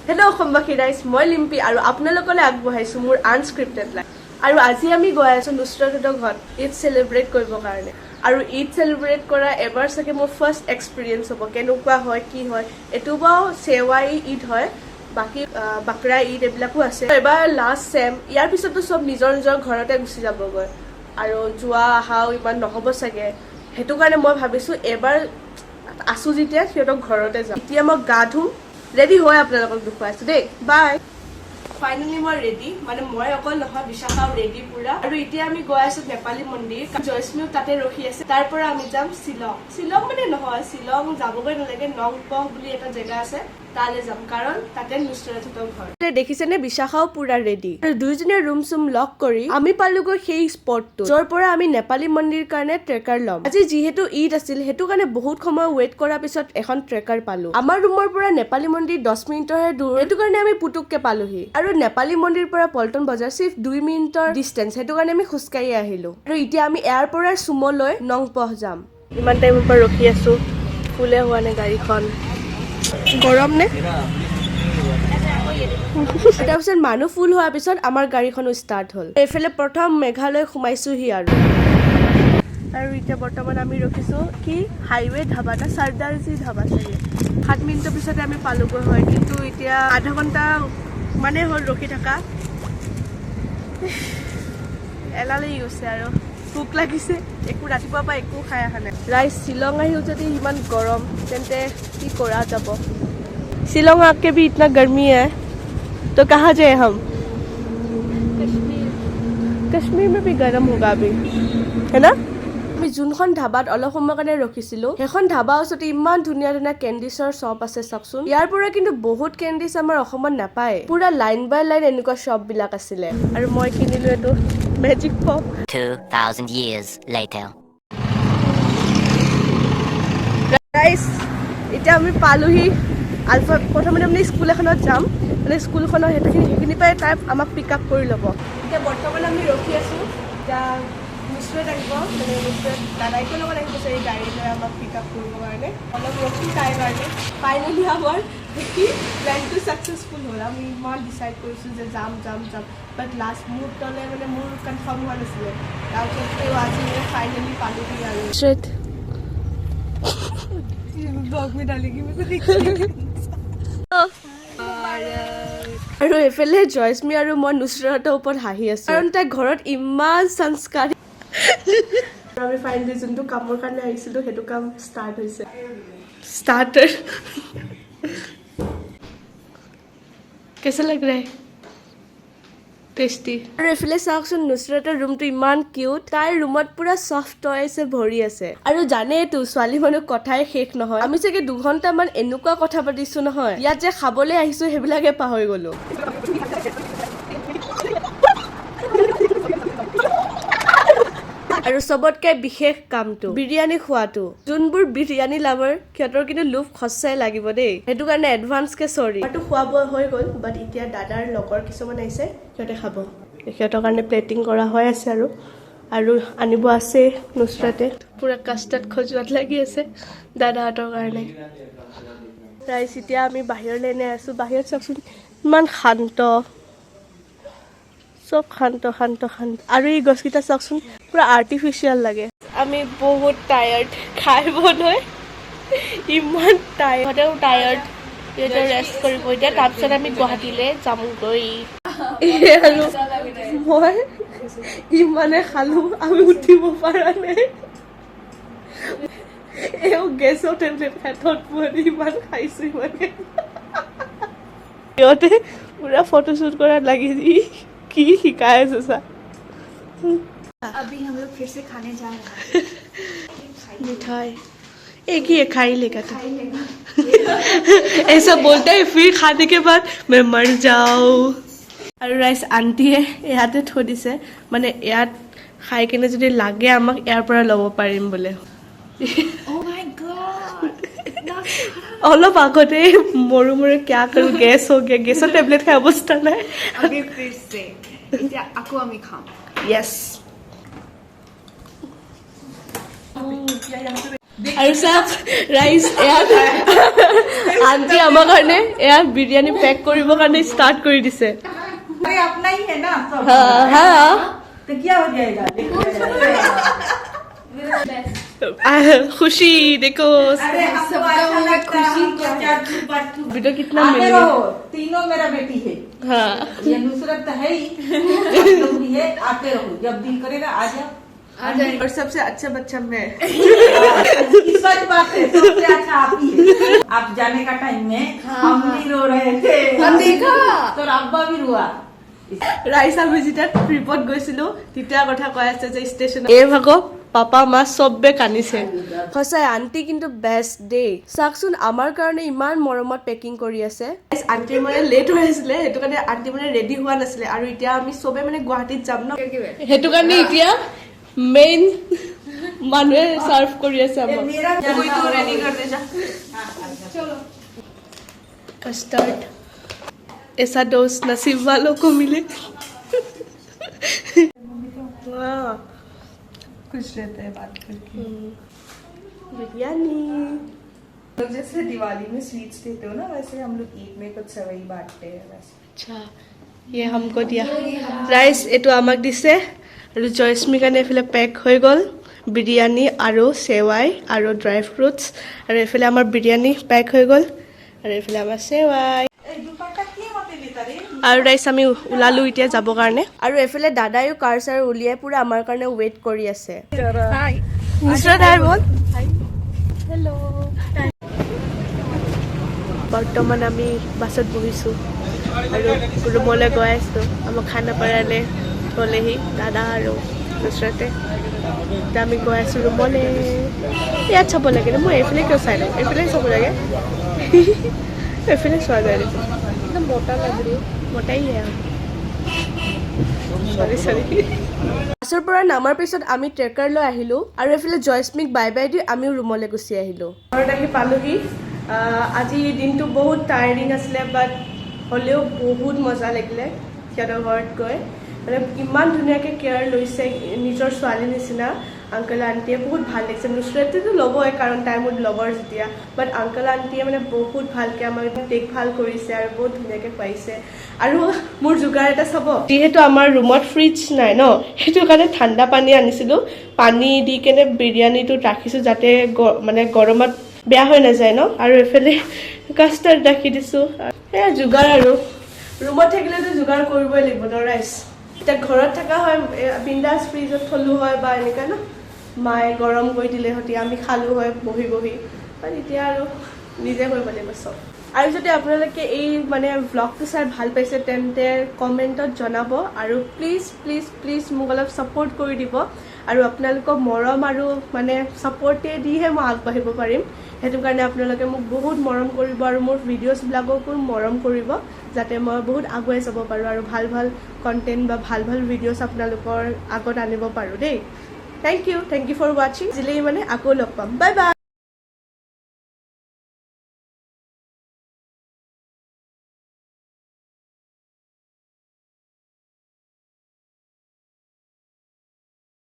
Hello' অসমবাসী ৰাইজ, মই লিম্পি আৰু আপোনালোকলৈ আগবঢ়াইছোঁ মোৰ আনস্ক্ৰিপ্টেড লাইফ। আৰু আজি আমি গৈ আছোঁ নুসৰতহঁতৰ ঘৰত ঈদ চেলিব্ৰেট কৰিবৰ কাৰণে। আৰু ঈদ চেলিব্ৰেট কৰা এবাৰ চাগে মোৰ ফাৰ্ষ্ট এক্সপিৰিয়েঞ্চ হ'ব, কেনেকুৱা হয়, কি হয়। এইটো বাৰু চেৱাই ঈদ হয়, বাকী বাকৰা ঈদ এইবিলাকো আছে। এবাৰ লাষ্ট চেম, ইয়াৰ পিছততো চব নিজৰ নিজৰ ঘৰতে গুচি যাবগৈ আৰু যোৱা অহাও ইমান নহ'ব চাগে। সেইটো কাৰণে মই ভাবিছোঁ এবাৰ আছোঁ যেতিয়া সিহঁতক ঘৰতে যাম। এতিয়া মই গা ধুম, ৰেডি হৈ আপোনালোকক দেখুৱাইছোঁ দেই। বাই। ফাইনেলি মই ৰেডি, মানে মই অকল নহয়, বিশাখাও ৰেডি পুৰা। আৰু এতিয়া আমি গৈ আছো নেপালী মন্দিৰ, জয়স্মিও তাতে ৰখি আছে। তাৰ পৰা আমি যাম শ্বিলং। শ্বিলং মানে নহয়, শ্বিলং যাবগৈ নালাগে, নংপহ বুলি এটা জেগা আছে, তালৈ যাম, কাৰণ তাতে নুসৰতহঁতৰ ঘৰ। দেখিছেনে, বিশাখাও পুৰা ৰেডি। আৰু দুয়োজনে ৰুম চুম লক কৰি আমি পালোগৈ সেই স্পটটো, য'ৰ পৰা আমি নেপালী মন্দিৰ কাৰণে ট্ৰেকাৰ ল'ম। আজি যিহেতু ঈদ আছিল, সেইটো কাৰণে বহুত সময় ৱেইট কৰাৰ পিছত এখন ট্ৰেকাৰ পালো। আমাৰ ৰুমৰ পৰা নেপালী মন্দিৰ 10 মিনিটৰহে দূৰ, সেইটো কাৰণে আমি পুতুককে পালোহি। আৰু নেপালী মন্দিৰ পৰা পল্টন বজাৰ চিৰ্ফ 2 মিনিটৰ ডিষ্টেঞ্চ, সেইটো কাৰণে আমি খোজকাঢ়ি আহিলো। আৰু এতিয়া আমি ইয়াৰ পৰা চুমলৈ নংপহ যাম। ইমান টাইমৰ পৰা ৰখি আছো, ফুলে হোৱা নাই গাড়ীখন। গৰম নে? তাৰপিছত মানুহ ফুল হোৱাৰ পিছত আমাৰ গাড়ীখনো ষ্টাৰ্ট হ'ল। এইফালে প্ৰথম মেঘালয় সোমাইছোহি। আৰু আৰু এতিয়া বৰ্তমান আমি ৰখিছো কি হাইৱে ধাবা না চৰ্দাৰজী ধাবা চাগে। 7 মিনিটৰ পিছতে আমি পালোগৈ হয়, কিন্তু এতিয়া আধা ঘণ্টা মানে হ'ল ৰখি থকা। এলাহ লাগি গৈছে আৰু ভোক লাগিছে। একো ৰাতিপুৱাৰ পৰা একো খাই অহা নাই। ৰাইজ, শ্বিলং আহিও যদি ইমান গৰম, তেন্তে কি কৰা যাব? शिलोंग आके भी इतना गर्मी है तो कहाँ जाए हम? कश्मीर। कश्मीर में भी गर्म होगा अभी, है ना? আমি যোনখন ধাবাত অলপ সময়ৰ কাৰণে ৰখিছিলো, সেইখন ধাবা ওচৰতে ইমান ধুনীয়া ধুনীয়া কেণ্ডিছৰ শ্বপ আছে, চাওকচোন। ইয়াৰ পৰা কিন্তু বহুত কেণ্ডিছ আমাৰ অসমত নাপায়। পুৰা লাইন বাই লাইন এনেকুৱা শ্বপ বিলাক আছিলে। আৰু মই কিনিলো এইটো মেজিক পপ। 2,000 years later. ৰাইজ, এতিয়া আমি পালোহি আলফা। প্ৰথমতে আমি স্কুল এখনত যাম, মানে স্কুলখনৰ সেইখিনি পৰাই তাই আমাক পিক আপ কৰি ল'ব। এতিয়া বৰ্তমান আমি ৰখি আছোঁ। এতিয়া নুসৰত আহিব, মানে নুসৰত দাদাইকৰ লগত আহিব চাগে গাড়ী লৈ আমাক পিক আপ কৰিবৰ কাৰণে। অলপ ৰখি তাইৰ কাৰণে। ফাইনেলি আমাৰ দেখি প্লেনটো ছাকচেছফুল হ'ল। আমি ইমান ডিচাইড কৰিছোঁ যে যাম যাম যাম, বাট লাষ্ট মুহূৰ্তলৈ মানে মোৰ কনফাৰ্ম হোৱা নাছিলে। তাৰপিছত তেওঁ আজি মানে ফাইনেলি পালোহি। আৰু নুসৰত ब्लॉग में डालेगी मुझे। আৰু এইফালে জয়স্মি আৰু মই নুসৰতৰ ওপৰত হাঁহি আছো, কাৰণ তাই ঘৰত ইমান সংস্কাৰী। আমি ফাইনেলি যোনটো কামৰ কাৰণে আহিছিলো, সেইটো কাম ষ্টাৰ্ট হৈছে। ষ্টাৰ্টাৰ কেঁচা লাগ ৰহা? টেষ্টি। আৰু এইফালে চাওকচোন, নুসৰতৰ ৰুমটো ইমান কিউট। তাইৰ ৰুমত পুৰা চফ্ট টয়ছে ভৰি আছে। আৰু জানেইতো, ছোৱালী মানুহ কথাই শেষ নহয়। আমি চাগে 2 ঘণ্টামান এনেকুৱা কথা পাতিছো নহয়, ইয়াত যে খাবলৈ আহিছো সেইবিলাকে পাহৰি গলো। আৰু চবতকে বিশেষ কামটো বিৰিয়ানী খোৱাটো। যোনবোৰ বিৰিয়ানী লাভাৰ, সিহঁতৰ কিন্তু লোভ সঁচাই লাগিব দেই। সেইটো কাৰণে এডভান্সকে চৰি। আমাৰতো খোৱা বোৱা হৈ গ'ল, বাট এতিয়া দাদাৰ লগৰ কিছুমান আহিছে, সিহঁতে খাব। সিহঁতৰ কাৰণে প্লেটিং কৰা হৈ আছে আৰু আৰু আনিব আছে। নুসৰাতে পুৰা কাষ্টাৰ্ড খজোৱাত লাগি আছে দাদাহঁতৰ কাৰণে। ৰাইজ, এতিয়া আমি বাহিৰলৈ এনে আছোঁ। বাহিৰত চাওকচোন, ইমান শান্ত, চব শান্ত শান্ত শান্ত। আৰু এই গছকেইটা চাওকচোন, পুৰা আৰ্টিফিচিয়েল লাগে। আমি বহুত টায়াৰ্ড, খাই বৈ ইমান টায়াৰ্ড, সিহঁতেও টায়াৰ্ড। সিহঁতে ৰেষ্ট কৰিব এতিয়া, তাৰপিছত আমি গুৱাহাটীলৈ যামগৈ। আৰু মই ইমানে খালো, আমি উঠিব পৰা নাই। এওঁ গেছৰ টেবলেট খাই তত পোৱা, ইমান খাইছো, ইমান। সিহঁতে পুৰা ফটোশ্বুট কৰাত লাগি কি শিকাই আছে চা। अभी हम लोग फिर से खाने जा रहे हैं। मिठाई एक ही है, खा ही लेगा तो। खा ही लेगा। ऐसा बोलता है, फिर खाने के बाद मैं मर जाऊँ। আৰু ৰাইজ, আণ্টিয়ে ইয়াতে থৈ দিছে, মানে ইয়াত খাই কেনে যদি লাগে আমাক ইয়াৰ পৰা ল'ব পাৰিম বোলে। Oh my God, इतना सारा! অলপ আগতে মৰো মৰো, কিয়া কৰোঁ, গেছ हो गया, গেছৰ টেবলেট খাই অৱস্থা নাই। अभी फिर से এতিয়া আকৌ আমি খাম। য়েছ। আৰু চাওক ৰাইজ, ইয়াত আণ্টি আমাৰ কাৰণে এয়া বিৰিয়ানী পেক কৰিবৰ কাৰণে ষ্টাৰ্ট কৰি দিছে। अरे, अपना ही है ना सब। হা হা। तो क्या हो जाएगा? खुशी देखो। अरे, हमको अच्छा लगता है, हमको चार ठू, पाँच ठू। वीडियो कितना आते मिलेगा? रहो। तीनों मेरा बेटी है। ये नुसरत तो है ही, आप लोग भी है। आते रहो, जब दिल करेगा आ जाओ। और सबसे अच्छा बच्चा मैं। ये सच बात है, सबसे अच्छा आप ही है। आप जाने का टाइम में हम भी रो रहे थे। देखा। तो अब्बा भी रोआ। ৰাইজ, আমি যেতিয়া ট্ৰিপত গৈছিলো তেতিয়া কথা কৈ আছে যে ষ্টেচন এই ভাগক পাপা মা চবে কান্দিছে। সঁচাই আণ্টি কিন্তু বেষ্ট দেই। চাওকচোন, আমাৰ কাৰণে ইমান মৰমত পেকিং কৰি আছে। আণ্টিৰ মানে লেট হৈ আছিলে, সেইটো কাৰণে আণ্টি মানে ৰেডি হোৱা নাছিলে। আৰু এতিয়া আমি চবে মানে গুৱাহাটীত যাম ন, সেইটো কাৰণে এতিয়া মেইন মানুহে চাৰ্ভ কৰি আছে আমাক। मेरा ৰেডি कर दे जा। कस्टर्ड, ऐसा दोस्त नसीब वालों को मिले। वाह। खुश रहते हैं बात करके। बिरयानी। लोग जैसे दिवाली में स्वीट्स देते हो ना, वैसे हम लोग ईद में कुछ सेवई बांटते हैं वैसे। আচ্ছা, ये हमको দিয়া। ৰাইজ, এইটো আমাক দিছে আৰু জয়স্মীৰ কাৰণে এইফালে পেক হৈ গ'ল বিৰিয়ানী আৰু চেৱাই আৰু ড্ৰাই ফ্ৰুটছ। আৰু এইফালে আমাৰ বিৰিয়ানী পেক হৈ গ'ল আৰু এইফালে আমাৰ চেৱাই। আৰু ৰাইজ, আমি ওলালোঁ এতিয়া যাবৰ কাৰণে। আৰু এইফালে দাদায়ো কাৰ চাৰ উলিয়াই পুৰা আমাৰ কাৰণে ৱেইট কৰি আছে। নুসৰাত, হাই বল। হেল্ল'। বৰ্তমান আমি বাছত বহিছোঁ আৰু ৰুমলৈ গৈ আছোঁ। আমাক খানাপাৰালৈ থ'লেহি দাদা আৰু নুসৰাতে। এতিয়া আমি গৈ আছোঁ ৰুমলৈ। ইয়াত চাব লাগে ন? মই এইফালে কিয় চাই লওঁ? এইফালে চাব লাগে, এইফালে চোৱা যায় দেখোন। একদম মোটা লাগে, মোটাই। চৰি চৰি। বাছৰ পৰা নামাৰ পিছত আমি ট্ৰেকাৰ লৈ আহিলোঁ আৰু এইফালে জয়স্মিক বাই বাই the আমিও ৰুমলৈ গুচি আহিলোঁ। ঘৰত আহি পালোহি। আজি দিনটো বহুত টায়াৰিং আছিলে, বাট হ'লেও বহুত মজা লাগিলে সিহঁতৰ ঘৰত গৈ। মানে ইমান ধুনীয়াকৈ কেয়াৰ লৈছে, নিজৰ ছোৱালীৰ নিচিনা আংকল আণ্টিয়ে। বহুত ভাল লাগিছে। নুসৰাতেতো ল'বই, কাৰণ তাই মোৰ লগৰ যেতিয়া, বাট আংকল আণ্টিয়ে মানে বহুত ভালকৈ আমাক দেখভাল কৰিছে আৰু বহুত ধুনীয়াকৈ খুৱাইছে। আৰু মোৰ যোগাৰ এটা চাব। যিহেতু আমাৰ ৰুমত ফ্ৰিজ নাই ন, সেইটো কাৰণে ঠাণ্ডা পানী আনিছিলোঁ। পানী দি কেনে বিৰিয়ানীটোত ৰাখিছোঁ, যাতে মানে গৰমত বেয়া হৈ নাযায় ন। আৰু এইফালে কাষ্টাৰ্ড ৰাখি দিছোঁ। সেয়া যোগাৰ। আৰু ৰুমত থাকিলেতো যোগাৰ কৰিবই লাগিব ন ৰাইজ? এতিয়া ঘৰত থকা হয়, বিন্দাছ ফ্ৰিজত থলোঁ হয় বা এনেকুৱা ন, মায়ে গৰম কৰি দিলে সতি আমি খালোঁ হয় বহি বহি। বাট এতিয়া আৰু নিজে কৰিব লাগিব চব। আৰু যদি আপোনালোকে এই মানে ভ্লগটো চাই ভাল পাইছে, তেন্তে কমেণ্টত জনাব আৰু প্লিজ প্লিজ প্লিজ মোক অলপ ছাপৰ্ট কৰি দিব। আৰু আপোনালোকৰ মৰম আৰু মানে ছাপৰ্টে দিহে মই আগবাঢ়িব পাৰিম। সেইটো কাৰণে আপোনালোকে মোক বহুত মৰম কৰিব আৰু মোৰ ভিডিঅ'ছবিলাককো মৰম কৰিব, যাতে মই বহুত আগুৱাই যাব পাৰোঁ আৰু ভাল ভাল কণ্টেণ্ট বা ভাল ভাল ভিডিঅ'ছ আপোনালোকৰ আগত আনিব পাৰোঁ দেই। Thank you, thank you for watching. আজিলৈ মানে, আকৌ লগ পাম। Bye bye.